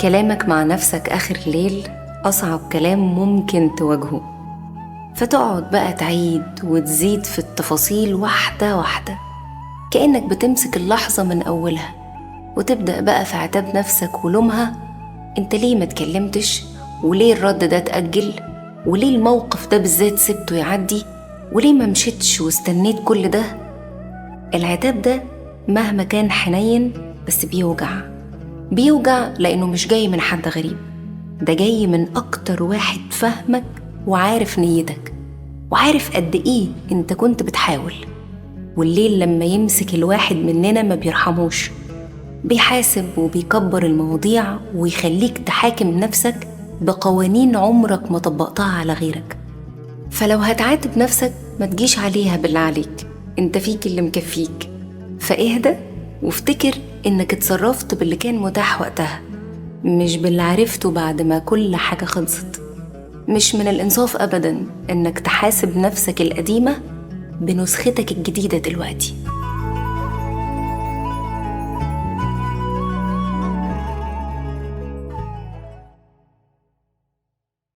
كلامك مع نفسك آخر الليل أصعب كلام ممكن تواجهه، فتقعد بقى تعيد وتزيد في التفاصيل واحدة واحدة، كأنك بتمسك اللحظة من أولها، وتبدأ بقى في عتاب نفسك ولومها: انت ليه ما تكلمتش؟ وليه الرد ده اتأجل؟ وليه الموقف ده بالذات سبته يعدي؟ وليه ما مشيتش واستنيت كل ده؟ العتاب ده مهما كان حنين بس بيوجع، بيوجع لأنه مش جاي من حد غريب، ده جاي من أكتر واحد فهمك وعارف نيتك وعارف قد إيه أنت كنت بتحاول. والليل لما يمسك الواحد مننا ما بيرحموش، بيحاسب وبيكبر المواضيع ويخليك تحاكم نفسك بقوانين عمرك ما طبقتها على غيرك. فلو هتعاتب نفسك ما تجيش عليها بالله عليك، انت فيك اللي مكفيك. فاهدى وافتكر انك اتصرفت باللي كان متاح وقتها، مش باللي عرفته بعد ما كل حاجة خلصت. مش من الإنصاف أبدا إنك تحاسب نفسك القديمة بنسختك الجديدة دلوقتي.